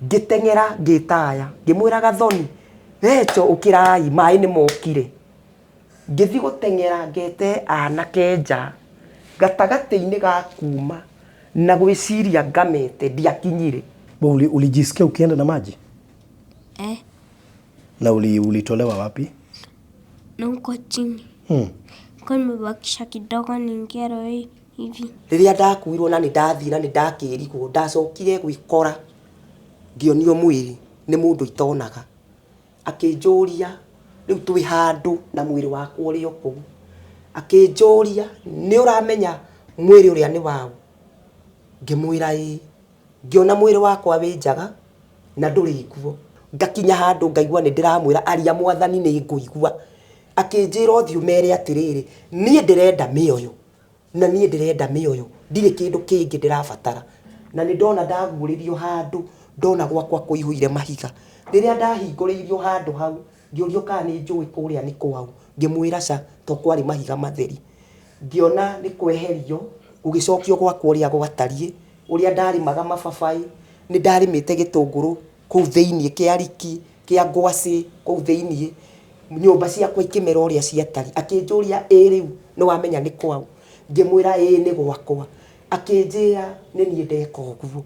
Ngĩteng'era ngĩtaya, ngĩmwĩra Gathoni, Recho ũkĩrai, maĩ nĩ mokire. Ngĩthiĩ gũteng'era ngete anake nja, gatagatĩ-inĩ ga kuma na gwĩciria ngamete ndiakinyire. Wewe ulijisikia ukienda na maji? Eh. Na ulitolewa wapi? Na huko chini. Kwa nimebakisha kidogo niingie roho hivi. Rĩrĩa ndakuirwo na nĩ ndathiĩ na nĩ ndakĩrigwo, ndacokire gwĩkora ngĩonio mwĩrĩ nĩ mũndũ itonaga. Akĩnjũria rĩu twĩ handũ na mwĩrĩ wakwa ũrĩ o kũu. Akĩnjũria nĩ ũramenya mwĩrĩ ũrĩa nĩ waũ? Ngĩmwĩra ĩĩ. Ngĩona mwĩrĩ wakwa wĩ njaga na ndũrĩ nguo. Ngakinya handũ ngaigua nĩ ndĩramwĩra aria mwathani nĩ ngũigua. Akĩnjĩra ũthiĩ ũmere atĩrĩrĩ, niĩ ndĩrenda mĩoyo na niĩ ndĩrenda mĩoyo, ndirĩ kĩndũ kĩngĩ ndĩrabatara. Na nĩ ndona ndaguũrĩrio handũ, ndona gwakwa kũihũire mahiga. Rĩrĩa ndahingũrĩirio handũ hau, ngĩũrio kana nĩ njũĩ kũrĩa nĩ kwaũ, ngĩmwĩra ca, to kwarĩ mahiga matheri. Ngĩona nĩ kweherio, gũgĩcokio gwakwa ũrĩa gwatariĩ, ũrĩa ndarĩmaga mababaĩ, nĩ ndarĩmĩte gĩtũngũrũ kũu thĩiniĩ kĩa riki, kĩa ngwacĩ kũu thĩiniĩ, nyũmba ciakwa ikĩmera ũrĩa ciatariĩ. Akĩnjũria ĩ rĩu nĩ wamenya nĩ kwaũ? Ngĩmwĩra ĩĩ nĩ gwakwa. Akĩnjĩra nĩ niĩ ndeka ũguo.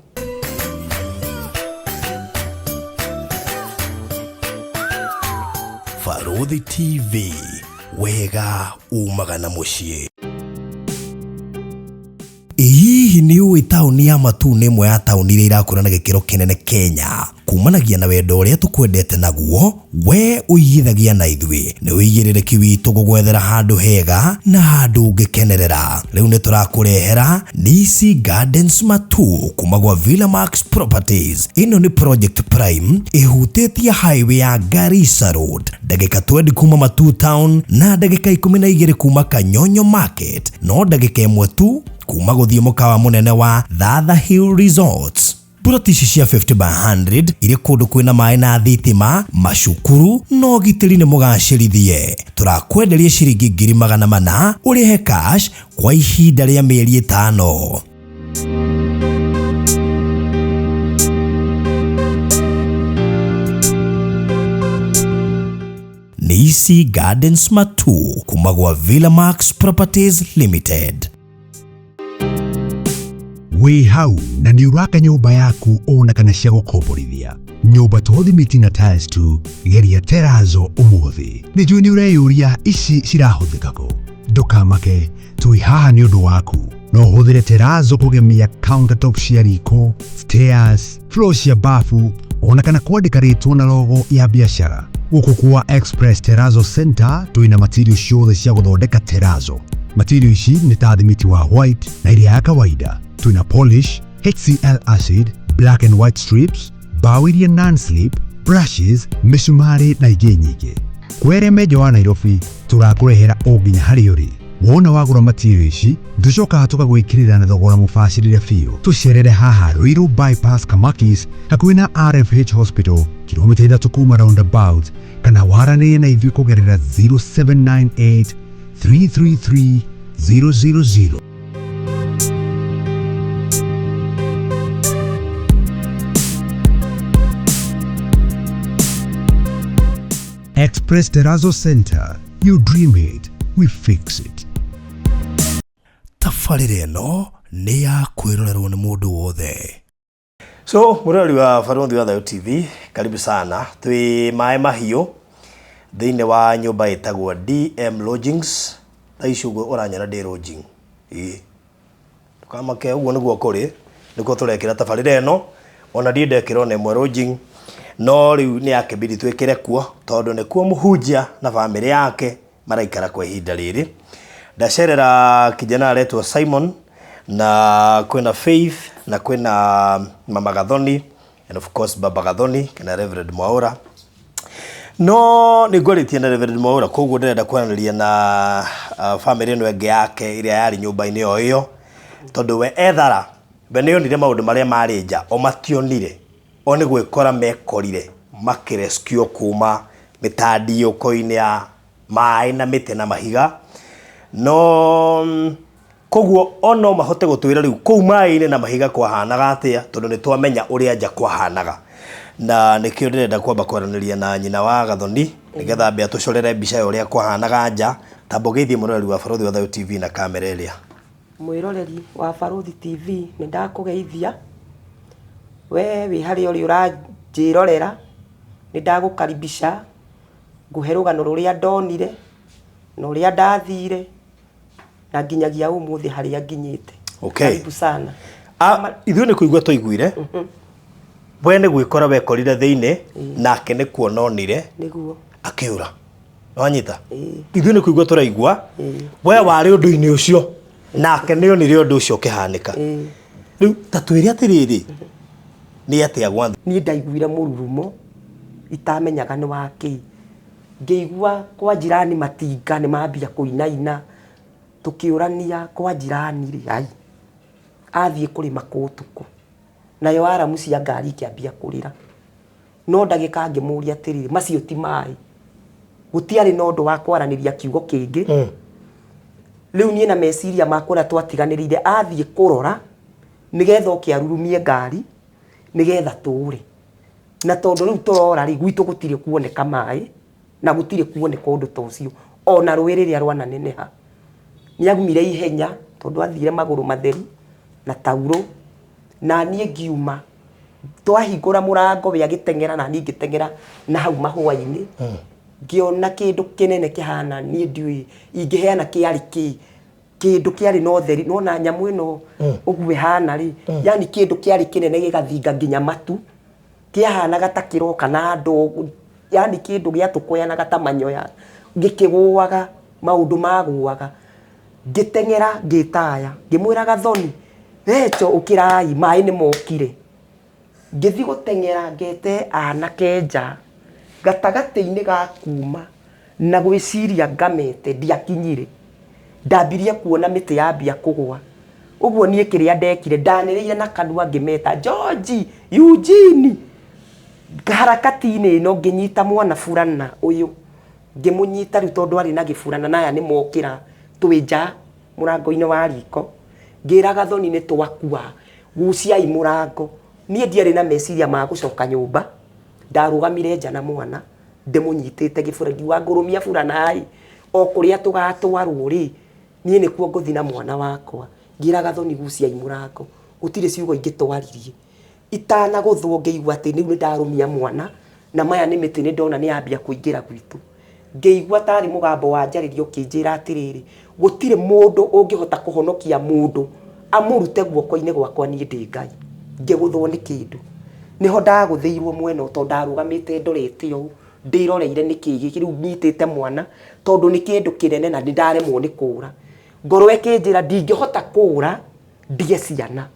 Barũthi TV, wega umaga na mũciĩ. Ĩ hihi nĩ ũĩ taũni ya Matuu nĩ ĩmwe ya taũni iria irakũra na gĩkĩro kĩnene Kenya? Kumanagia na wendo ũrĩa tũkwendete naguo, we ũigithagia na ithuĩ. Nĩ ũigĩrĩrĩki witũ gũgwethera handũ hega na handũ ũngĩkenerera. Rĩu nĩ tũrakũrehera Nisi Gardens Matuu kuma gwa Villa Max Properties. Ĩno nĩ project prime ĩhutĩtie highway ya Garissa Road, ndagĩka 20 kuma Matuu Town na ndagĩka 12 kuma Kanyonyo Market, no ndagĩka ĩmwe tu kuma gũthiĩ mũkawa mũnene wa Thatha Hill Resorts. Puroti ici cia 50 by 100 irĩ kũndũ kwĩna maĩ na thitima, macukuru na ũgitĩri nĩ mũgacĩrithie. Tũrakwenderia ciringi 400,000 ũrĩhe cash kwa ihinda rĩa mĩeri 5. Nisi Gardens Matuu kuma gwa Villa Max Properties Limited. Wĩ hau na nĩ ũraka nyũmba yaku ona kana cia gũkomborithia. Nyũmba to thimiti na tiles tu, geria terazo ũmũthĩ. Nĩ njũĩ nĩ ũreyũria ici cirahũthĩka kũ. Ndũkamake, twĩ haha nĩ ũndũ waku. No ũhũthĩre terazo kũgemia countertop cia riko, stairs, floor cia bafu, ona kana kwandĩka rĩtwa na logo ya biacara. Gũkũ kwa Express Terrazzo Center twĩna material ciothe cia gũthondeka terrazzo. Material ici nĩ ta thimiti wa white na ĩrĩa ya kawaida. Twĩna polish, HCl acid, black and white strips, mbaũ iria non-slip, brushes, mĩcumarĩ na ingĩ nyingĩ. Kwĩ arĩa me nja wa Nairobi, tũrakũrehera o nginya harĩa ũrĩ. Wona wagũra material ici, tũcokaga tũkagwĩkĩrĩra na thogora mũbacĩrĩre biũ. Tũcerere haha Ruiru Bypass Kamakis, hakuhĩ na RFH Hospital, kilomita 3 kuma roundabout, kana waranĩrie na ithuĩ kũgerera 0798 333 000. Express Terrazzo Center. You dream it, we fix it. Tabarĩra ĩno nĩ ya kwĩrorerwo nĩ mũndũ wothe. So, mũrori wa Barũthi wa Thayũ TV, karibu sana. Twĩ maĩ mahiũ thĩinĩ wa nyũmba ĩtagwo DM Lodgings. Thaa ici ũguo ũranyona ndĩ lodging. Ĩĩ. Ndũkamake ũguo nĩguo kũrĩ, nĩkuo tũrekĩra tabarĩra ĩno. Ona ndirĩ ndekĩra ona ĩmwe lodging. No rĩu nĩ yakĩbidi twĩkĩre kuo tondũ nĩkuo mũhunjia na bamĩrĩ yake maraikara kwa ihinda rĩrĩ. Ndacerera kijana aretwo Simon na kwĩna Faith na kwĩna Mama Gathoni and of course Baba Gathoni kana Reverend Mwaura. No nĩ ngwarĩtie na Reverend Mwaura koguo ndĩrenda kwaranĩria na bamĩrĩ ĩno ĩngĩ yake ĩrĩa yarĩ nyũmba-inĩ o ĩyo tondũ we ethara we nĩ onire maũndũ marĩa marĩ nja o mationire o nĩ gwĩkora mekorire makĩrescue kuma mĩtandiũko-inĩ ya maĩ na mĩtĩ na mahiga. No Koguo ono mahote gũtwĩra rĩu kũu maĩ-inĩ na mahiga kwahanaga atĩa, tondũ nĩ twamenya ũrĩa nja kwahanaga. Na nĩkĩo ndĩrenda kwamba kwaranĩria na nyina wa Gathoni nĩgetha ambe atũcorere mbica ya ũrĩa kwahanaga nja. Tamba ũgeithie mũroreri wa Barũthi wa Thayũ TV na kamera ĩrĩa. Mwĩroreri wa Barũthi TV, nĩ ndakũgeithia. We wĩ harĩa ũrĩ ũranjĩrorera, nĩ ndagũkaribisha ngũhe rũgano rũrĩa ndonire na ũrĩa ndathire na nginyagia ũmũthĩ harĩa nginyĩte. Okay. Karibu sana. Ithuĩ nĩ kũigua twaiguire we nĩ gwĩkora wekorire thĩinĩ, nake nĩ kuona onire. Nĩguo. Akĩũra. Wanyita? Ithuĩ nĩ kũigua tũraigua we warĩ ũndũ-inĩ ũcio, nake nĩ onire ũndũ ũcio ũkĩhanĩka. Rĩu ta twĩre atĩrĩrĩ, nĩ atĩa gwa Niĩ ndaiguire mũrurumo itamenyaga nĩ wa kĩ. Ngĩigua kwa jirani matinga nĩ mambia kũinaina, tũkĩũrania kwa jirani rĩ, ai, athiĩ kũrĩma kũ ũtukũ. Nayo aramu cia ngari ikĩambia kũrĩra. No ndagĩka ngĩmũria atĩrĩrĩ, macio ti maĩ. Gũtiarĩ na ũndũ wa kwaranĩria kiugo kĩngĩ. Rĩu niĩ na meciria makwa ũrĩa twatiganĩrĩire, athiĩ kũrora nĩgetha oke arurumie ngari nĩgetha tũũre. Na tondũ rĩu tũrora rĩ, gwitũ gũtirĩ kuoneka maĩ na gũtirĩ kuoneka ũndũ ta ũcio, ona rũĩ rĩrĩa rwananeneha. Nĩ aumire ihenya tondũ athire magũrũ matheru na taurũ, na niĩ ngiuma. Twahingũra mũrango we agĩteng'era na niĩ ngĩteng'era na hau mahũa-inĩ. Ngĩona kĩndũ kĩnene kĩhana, niĩ ndiũĩ ingĩheana kĩarĩ kĩ, kĩndũ kĩarĩ na ũtheri, nĩwona nyamũ ĩno ũguo ĩhana rĩ, yani kĩndũ kĩarĩ kĩnene gĩgathinga nginya matu, kĩahanaga ta kĩroka na ndogo, yani kĩndũ gĩatũkũyanaga ta manyoya, gĩkĩgũaga, maũndũ magũaga. Ngĩteng'era ngĩtaya, ngĩmwĩra Gathoni, Recho ũkĩrai, maĩ nĩ mokire. Ngĩthiĩ gũteng'era ngete anake nja, gatagatĩ-inĩ ga kuma na gwĩciria ngamete ndiakinyire. Ndambirie kuona mĩtĩ yambia kũgũa. Ũguo niĩ kĩrĩa ndekire, ndanĩrĩire na kanua ngĩmeta, George, Eugene. Harakati-inĩ ĩno ngĩnyita mwana burana ũyũ, ngĩmũnyita rĩu tondũ arĩ na gĩburana na aya nĩ mokĩra twĩ nja mũrango-inĩ wa riko. Ngĩra Gathoni nĩ twakua, guciai mũrango. Niĩ ndiarĩ na meciria ma gũcoka nyũmba, ndarũgamire nja na mwana ndĩmũnyitĩte gĩbura, ngiuga ngũrũmia burana ĩ, o kũrĩa tũgatwarwo rĩ, niĩ nĩkuo ngũthiĩ na mwana wakwa. Ngĩra Gathoni guciai mũrango, gũtirĩ ciugo ingĩ twaririe. Itanagũthwo ngĩigua atĩ rĩu nĩ ndarũmia mwana, na maya nĩ mĩtĩ nĩ ndona nĩ yambia kũingĩra gwitũ. Ngĩigua tarĩ mũgambo wanjarĩria ũkĩnjĩra atĩrĩrĩ, gũtirĩ mũndũ ũngĩhota kũhonokia mũndũ amũrute guoko-inĩ gwakwa niĩ ndĩ Ngai. Ngĩgũthwo nĩ kĩndũ. Nĩho ndagũthĩirwo mwena ũyũ tondũ ndarũgamĩte ndorete ũũ, ndĩroreire nĩkĩ gĩkĩ, rĩu nyitĩte mwana tondũ nĩ kĩndũ kĩnene na nĩ ndaremwo nĩ kũũra. Ngoro ĩkĩnjĩra ndingĩhota kũũra ndige ciana.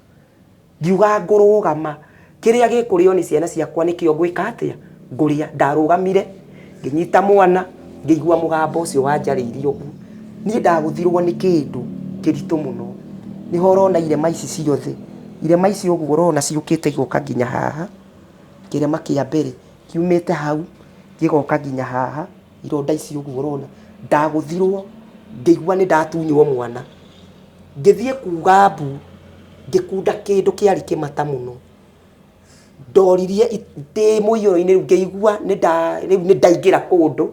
Ngiuga ngũrũgama, kĩrĩa gĩkũrĩo nĩ ciana ciakwa nĩkĩo ngwĩka atĩa? Ngũrĩa. Ndarũgamire, ngĩnyita mwana, ngĩigua mũgambo ũcio wanjarĩirie ũguo. Niĩ ndagũthirwo nĩ kĩndũ kĩritũ mũno. Nĩho ũrona irema ici ciothe. Irema ici ũguo ũrona ciũkĩte igoka nginya haha, kĩrema kĩa mbere kiumĩte hau gĩgoka nginya haha, ironda ici ũguo ũrona. Ndagũthirwo ngĩigua nĩ ndatunywo mwana. Ngĩthiĩ kuga mbu, ngĩkunda kĩndũ kĩarĩ kĩmata mũno. Ndoririe ndĩ mũiyũro-inĩ rĩu ngĩigua rĩu nĩ ndaingĩra kũndũ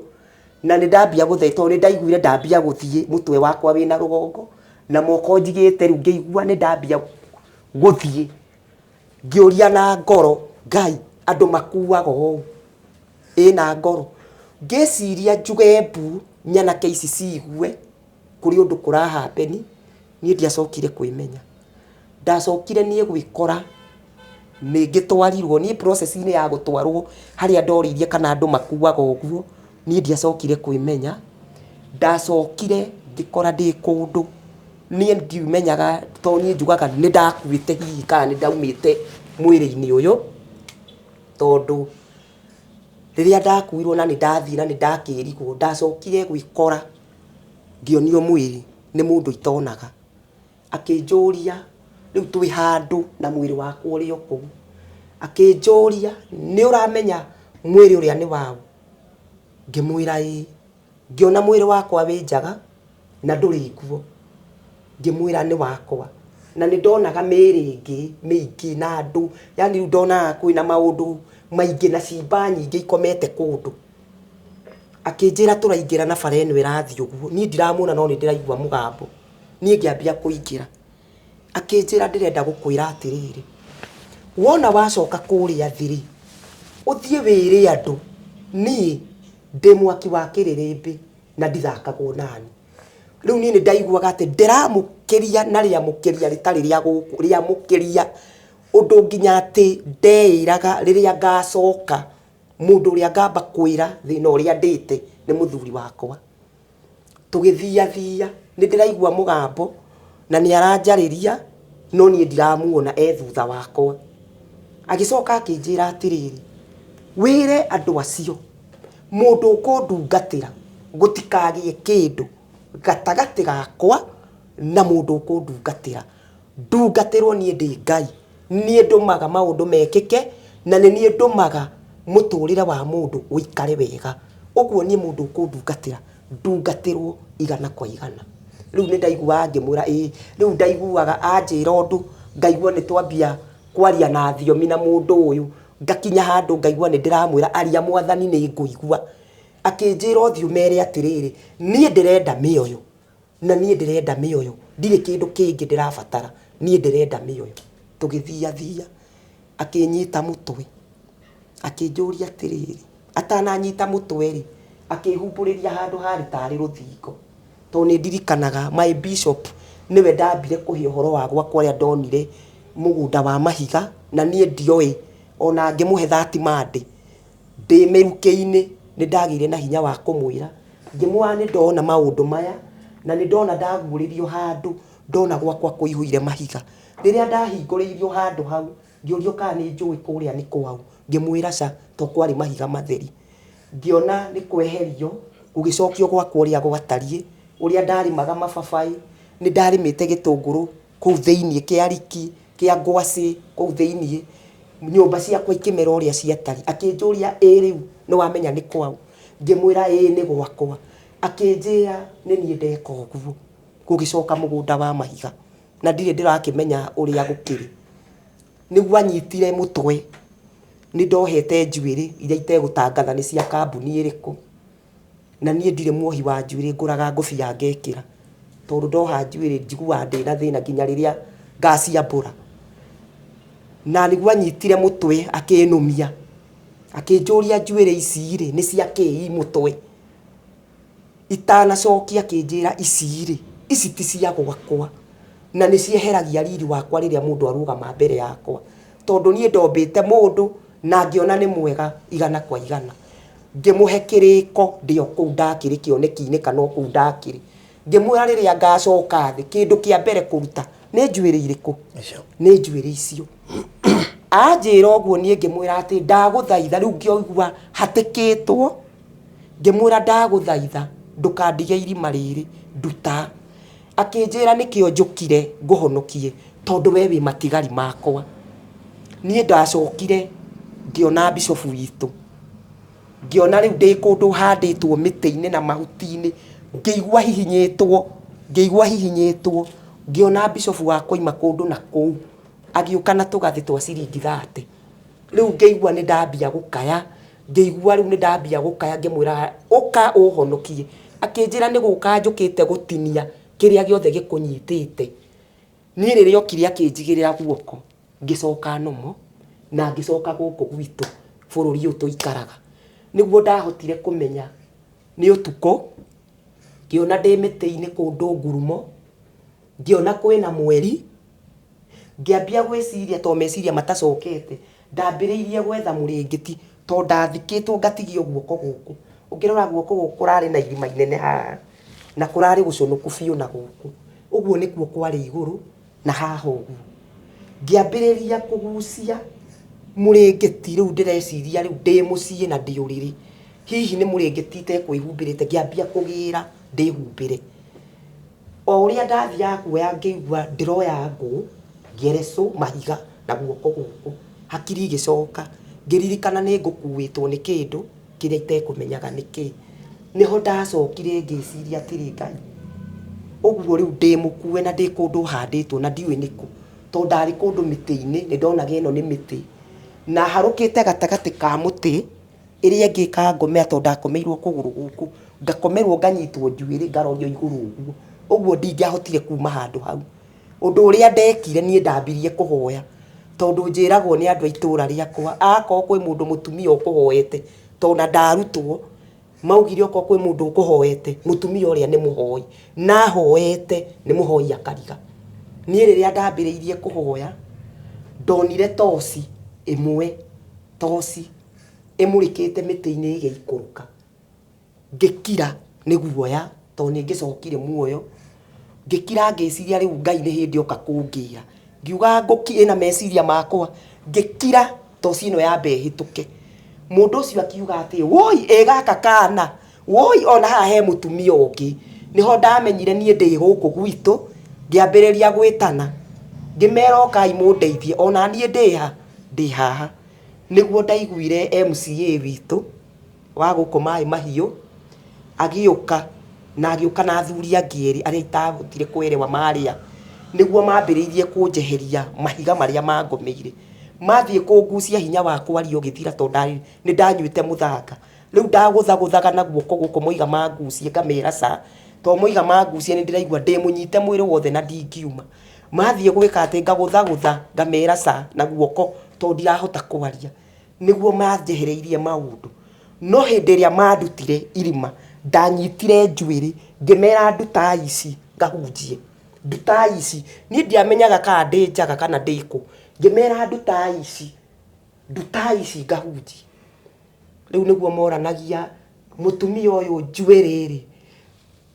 na nĩ ndambia gũthe tondũ nĩ ndaiguire ndambia gũthiĩ mũtwe wakwa wĩna rũgongo na moko njigĩte rĩu ngĩigua nĩ ndambia gũthiĩ. Ngĩũria na ngoro, Ngai andũ makuaga ũũ? Ĩ na ngoro. Ngĩciria njuge mbu nyanake ici ciigue kũrĩ ũndũ kũra happen, niĩ ndiacokire kwĩmenya. Ndacokire niĩ gwĩkora nĩ ngĩtwarirwo, niĩ process inĩ ya gũtwarwo harĩa ndorĩirie kana andũ makuaga ũguo, niĩ ndiacokire kwĩmenya. Ndacokire ngĩkora ndĩ kũndũ niĩ ndimenyaga tondũ niĩ njugaga nĩ ndakuĩte hihi kana nĩ ndaumĩte mwĩrĩ-inĩ ũyũ, tondũ rĩrĩa ndakuirwo na nĩ ndathiĩ na nĩ ndakĩrigwo, ndacokire gwĩkora ngĩonio mwĩrĩ nĩ mũndũ itonaga. Akĩnjũria rĩu twĩ handũ na mwĩrĩ wakwa ũrĩ o kũu. Akĩnjũria nĩ ũramenya mwĩrĩ ũrĩa nĩ waũ? Ngĩmwĩra ĩĩ. Ngĩona mwĩrĩ wakwa wĩ njaga na ndũrĩ nguo. Ngĩmwĩra nĩ wakwa. Na nĩ ndonaga mĩĩrĩ ĩngĩ mĩingĩ na andũ, yani rĩu ndonaga kwĩna maũndũ maingĩ na cimba nyingĩ ikomete kũndũ. Akĩnjĩra tũraingĩra na bara ĩno ĩrathiĩ ũguo. Niĩ ndiramuona no nĩ ndĩraigua mũgambo. Niĩ ngĩambia kũingĩra. Akĩnjĩra ndĩrenda gũkwĩra atĩrĩrĩ, wona wacoka kũrĩa thĩ rĩ, ũthiĩ wĩre andũ niĩ ndĩ mwaki wa kĩrĩrĩmbĩ na ndithakagwo nani. Rĩu niĩ nĩ ndaiguaga atĩ ndĩramũkĩria na rĩamũkĩria rĩtarĩ rĩa gũkũ, rĩamũkĩria ũndũ nginya atĩ ndeĩraga rĩrĩa ngacoka mũndũ ũrĩa ngamba kwĩra thĩna ũrĩa ndĩte nĩ mũthuri wakwa. Tũgĩthiathia nĩ ndĩraigua mũgambo na nĩ aranjarĩria no niĩ ndiramuona e thutha wakwa. Agĩcoka akĩnjĩra atĩrĩrĩ, wĩre andũ acio mũndũ ũkũndungatĩra gũtikagĩe kĩndũ gatagatĩ gakwa na mũndũ ũkũndungatĩra. Ndungatĩrwo niĩ ndĩ Ngai, niĩ ndũmaga maũndũ mekĩke na nĩ niĩ ndũmaga mũtũrĩre wa mũndũ ũikare wega. Ũguo niĩ mũndũ ũkũndungatĩra, ndungatĩrwo igana kwa igana. Rĩu nĩ ndaiguaga ngĩmwĩra ĩĩ, rĩu ndaiguaga anjĩra ũndũ ngaigua nĩ twambia kwaria na thiomi na mũndũ ũyũ, ngakinya handũ ngaigua nĩ ndĩramwĩra aria mwathani nĩ ngũigua. Akĩnjĩra ũthiĩ ũmere atĩrĩrĩ, niĩ ndĩrenda mĩoyo. Na niĩ ndĩrenda mĩoyo, ndirĩ kĩndũ kĩngĩ ndĩrabatara, niĩ ndĩrenda mĩoyo. Tũgĩthiathia, akĩnyita mũtwe, akĩnjũria atĩrĩrĩ, atananyita mũtwe-rĩ, akĩhumbũrĩria handũ harĩ tarĩ rũthingo. Tondũ nĩ ndirikanaga my bishop nĩwe ndambire kũhe ũhoro wa gwakwa ũrĩa ndonire mũgũnda wa mahiga, na niĩ ndioĩ, ona ngĩmũhe that Monday. Ndĩ mĩrukĩ-inĩ nĩ ndagĩire na hinya wa kũmwĩra, ngĩmwĩra nĩ ndona maũndũ maya, na nĩ ndona ndaguũrĩrio handũ, ndona gwakwa kũihũire mahiga. Rĩrĩa ndahingũrĩirio handũ hau, ngĩũrio kana nĩ njũĩ kũrĩa nĩ kwaũ, ngĩmwĩra ca, tondũ kwarĩ mahiga matheri. Ngĩona nĩ kweherio, gũgĩcokio gwakwa ũrĩa gwatariĩ, ũrĩa ndarĩmaga mababaĩ, nĩ ndarĩmĩte gĩtũngũrũ kũu thĩiniĩ kĩa riki, kĩa ngwacĩ kũu thĩiniĩ, nyũmba ciakwa ikĩmera ũrĩa ciatariĩ. Akĩnjũria ĩ rĩu nĩ wamenya nĩ kwaũ? Ngĩmwĩra ĩĩ nĩ gwakwa. Akĩnjĩra nĩ niĩ ndeka ũguo, gũgĩcoka mũgũnda wa mahiga na ndirĩ ndĩrakĩmenya ũrĩa gũkĩrĩ. Nĩguo anyitire mũtwe, nĩ ndohete njuĩrĩ iria itegũtangatha nĩ cia kambuni ĩrĩkũ. Na niĩ ndirĩ muohi wa njuĩrĩ, ngũraga ngũbia ngekĩra, tondũ ndoha njuĩrĩ njiguaga ndĩna thĩna nginya rĩrĩa ngaciambũra. Na nĩguo anyitire mũtwe akĩnũmia, akĩnjũria njuĩrĩ ici rĩ, nĩ cia kĩ i mũtwe? Itanacokia akĩnjĩra ici rĩ, ici ti cia gwakwa, na nĩ cieheragia riri wakwa rĩrĩa mũndũ arũgama mbere yakwa, tondũ niĩ ndombĩte mũndũ na ngĩona nĩ mwega igana kwa igana. Ngĩmũhe kĩrĩko ndĩ o kũu ndakĩrĩ kĩoneki-inĩ kana o kũu ndakĩrĩ. Ngĩmwĩra rĩrĩa ngacoka thĩ, kĩndũ kĩa mbere kũruta nĩ njuĩrĩ irĩkũ? Nĩ njuĩrĩ icio. Anjĩra ũguo niĩ ngĩmwĩra atĩ ndagũthaitha, rĩu ngĩigua hatĩkĩtwo, ngĩmwĩra ndagũthaitha ndũkandige irima rĩrĩ, nduta. Akĩnjĩra nĩkĩo njũkire ngũhonokie tondũ we wĩ matigari makwa. Niĩ ndacokire ngĩona bishop witũ, ngĩona rĩu ndĩ kũndũ handĩtwo mĩtĩ-inĩ na mahuti-inĩ, ngĩigua hihinyĩtwo, ngĩigua hihinyĩtwo, ngĩona bishop wakwa auma kũndũ na kũu, agĩũka na tũgathĩ twa ciringi thate. Rĩu ngĩigua nĩ ndambia gũkaya, ngĩigua rĩu nĩ ndambia gũkaya ngĩmwĩra ũka ũhonokie. Akĩnjĩra nĩ gũka njũkĩte gũtinia kĩrĩa gĩothe gĩkũnyitĩte. Niĩ rĩrĩa okire akĩnjigĩrĩra guoko, ngĩcoka normal na ngĩcoka gũkũ gwitũ bũrũri ũyũ tũikaraga. Nĩguo ndahotire kũmenya nĩ ũtukũ, ngĩona ndĩ mĩtĩ-inĩ kũndũ ngurumo, ngĩona kwĩna mweri, Ngĩambia gwĩciria tondũ meciria matacokete, ndambĩrĩirie gwetha mũrĩngĩti tondũ ndathikĩtwo ngatigio guoko gũkũ. Ũngĩrora guoko gũkũ kũrarĩ na irima inene haha, na kũrarĩ gũcũnũku biũ na gũkũ. Ũguo nĩkuo kwarĩ igũrũ na haha ũguo. Ngĩambĩrĩria kũgucia mũrĩngĩti rĩu ndĩreciria rĩu ndĩ mũciĩ na ndĩ ũrĩrĩ, hihi nĩ mũrĩngĩti itekwĩhumbĩrĩte, ngĩambia kũgĩra ndĩhumbĩre. O ũrĩa ndathiaga kuoya ngĩigua ndĩroya ngũ, ngerecũ, mahiga na guoko gũkũ. Hakiri igĩcoka, ngĩririkana nĩ ngũkuĩtwo nĩ kĩndũ kĩrĩa itekũmenyaga nĩ kĩĩ. Nĩho ndacokire ngĩciria atĩrĩ, Ngai, Ũguo rĩu ndĩ mũkue na ndĩ kũndũ handĩtwo na ndiũĩ nĩkũ, tondũ ndarĩ kũndũ mĩtĩ-inĩ, nĩ ndonaga ĩno nĩ mĩtĩ. Na harũkĩte gatagatĩ ka mũtĩ, ĩrĩa ĩngĩ ĩkangomera tondũ ndakomeirwo kũgũrũ gũkũ, ngakomerwo nganyitwo njuĩrĩ ngarorio igũrũ ũguo. Ũguo ndingĩahotire kuma handũ hau. Ũndũ ũrĩa ndekire niĩ ndambirie kũhoya, tondũ njĩragwo nĩ andũ a itũra rĩakwa, akorwo kwĩ mũndũ mũtumia ũkũhoete, tondũ ona ndarutwo, Maugire okorwo kwĩ mũndũ ũkũhoete, mũtumia ũrĩa nĩ mũhoi. Na ahoete nĩ mũhoi akariga. Niĩ rĩrĩa ndambĩrĩirie kũhoya, ndonire toci ĩmwe, toci ĩmũrĩkĩte mĩtĩ-inĩ ĩgĩikũrũka. Ngĩkira nĩ guoya tondũ nĩ ngĩcokire muoyo. Ngĩkira ngĩciria rĩu Ngai nĩ hĩndĩ oka kũngĩra. Ngiuga ĩna meciria makwa, ngĩkira toci ĩno yambe ĩhĩtũke. Mũndũ ũcio akiuga atĩ, woi ĩ gaka kana, woi ona haha he mũtumia ũngĩ. Nĩho ndamenyire niĩ ndĩ gũkũ gwitũ, ngĩambĩrĩria gwĩtana. Ngĩmera ũkai mũndeithie, ona niĩ ndĩ ha? Ndĩ haha. Nĩguo ndaiguire MCA witũ wa gũkũ Maĩ Mahiũ, agĩũka, na agĩũka na athuri angĩ erĩ arĩa itahotire kũerewa marĩ a, nĩguo mambĩrĩirie kũnjeheria mahiga marĩa mangomeire. Mathiĩ kũngucia hinya wa kwaria ũgĩthira tondũ nĩ ndanyuĩte mũthanga. Rĩu ndagũthagũthaga na guoko gũkũ moiga mangucie ngamera ca, tondũ moiga mangucie nĩ ndĩraigua ndĩ mũnyite mwĩrĩ wothe na ndingiuma. Mathiĩ gwĩka atĩ ngagũthagũtha ngamera ca na guoko tondũ ndirahota kwaria. Nĩguo manjehereirie maũndũ. No hĩndĩ ĩrĩa mandutire irima, ndanyitire njuĩrĩ ngĩmera ndutai ici ngahunjie. Ndutai ici. Niĩ ndiamenyaga kana ndĩ njaga kana ndĩ kũ. Ngĩmera ndutai ici, ndutai ici ngahunjie. Rĩu nĩguo moranagia mũtumia ũyũ njuĩrĩ rĩ,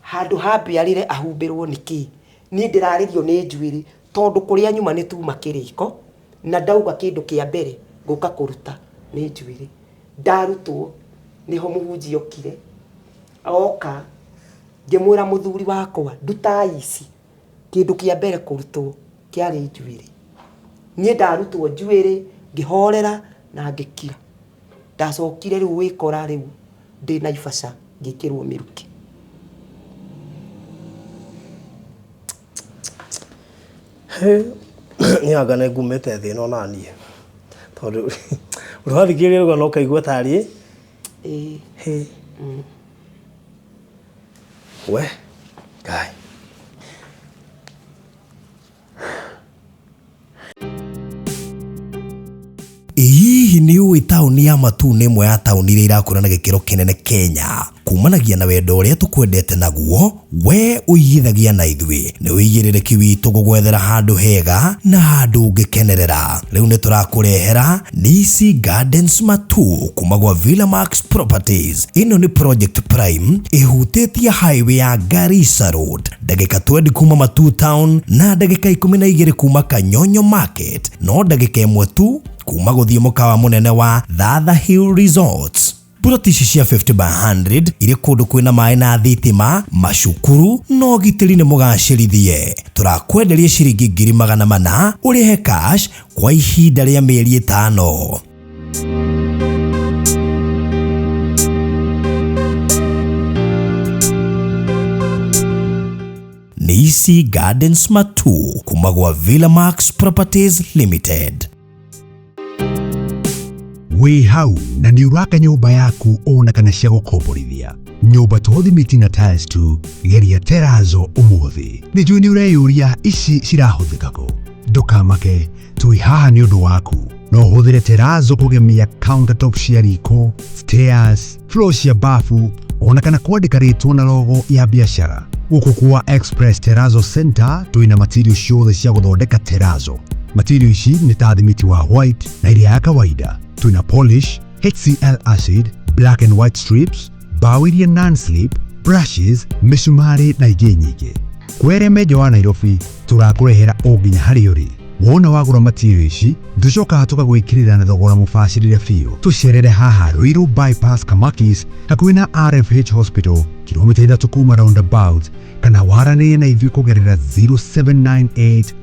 Handũ ha ambe arĩre ahumbĩrwo nĩ kĩ? Niĩ ndĩrarĩrio nĩ njuĩrĩ tondũ kũrĩa nyuma nĩ tuma kĩrĩko na ndauga kĩndũ kĩa mbere ngũka kũruta nĩ njuĩrĩ. Ndarutwo nĩho mũhunjia okire, oka ngĩmwĩra mũthuri wakwa ndutai ici, kĩndũ kĩa mbere kũrutwo kĩarĩ njuĩrĩ. Niĩ ndarutwo njuĩrĩ ngĩhorera na ngĩkira. Ndacokire rĩu gwĩkora rĩu ndĩ Naivasha ngĩkĩrwo mĩrukĩ. Niĩ anga nĩ ngumĩte thĩ ĩno naniĩ tondũ ũrathikĩrĩria rũgano ũkaigua tarĩ Ĩĩ. We Ngai. Ĩ hihi nĩ ũĩ taũni ya Matuu nĩ ĩmwe ya taũni iria irakũra na gĩkĩro kĩnene Kenya? Kumanagia na wendo ũrĩa tũkwendete naguo, we ũigithagia na ithuĩ. Nĩ ũigĩrĩrĩki witũ gũgwethera handũ hega na handũ ũngĩkenerera. Rĩu nĩ tũrakũrehera Nisi Gardens Matuu kuma gwa Villa Max Properties. Ĩno nĩ project prime ĩhutĩtie highway ya Garissa Road, ndagĩka 20 kuma Matuu Town na ndagĩka 12 kuma Kanyonyo Market, no ndagĩka ĩmwe tu kuma gũthiĩ mũkawa mũnene wa Thatha Hill Resorts. Ploti ici cia 50 by 100 irĩ kũndũ kwĩna maĩ na thitima, macukuru na ũgitĩri nĩ mũgacĩrithie. Tũrakwenderia ciringi 400,000 ũrĩhe cash kwa ihinda rĩa mĩeri ĩtano. Nisi Gardens Matuu kuma gwa Villa Max Properties Limited. Wĩ hau na nĩ ũraka nyũmba yaku ona kana cia gũkomborithia nyũmba to thimiti na tiles tu, geria terazo ũmũthĩ. Nĩ njũĩ nĩ ũreyũria ici cirahũthĩka kũ. Ndũkamake, twĩ haha nĩ ũndũ waku. No ũhũthĩre terazo kũgemia countertop cia riko, stairs, floor cia bafu ona kana kwandĩka rĩtwa na logo ya biacara. Gũkũ kwa Express Terrazzo Center twĩna material ciothe cia gũthondeka terrazzo. Material ici nĩ ta thimiti wa white na ĩrĩa ya kawaida. Twĩna polish, HCl acid, black and white strips, mbaũ iria non-slip, brushes, mĩcumarĩ na ingĩ nyingĩ. Kwĩ arĩa me nja wa Nairobi tũrakũrehera o nginya harĩa ũrĩ. Wona wagũra material ici, tũcokaga tũkagwĩkĩrĩra na thogora mũbacĩrĩre biũ. Tũcerere haha Ruiru Bypass Kamakis hakuhĩ na RFH Hospital, kilomita ithatũ kuma roundabout, kana waranĩrie na ithuĩ kũgerera 0798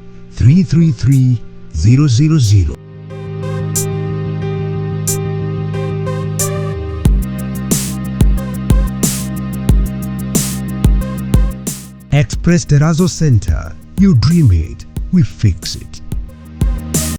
333 000. Express. Express Terrazzo Center. You dream it, we fix it.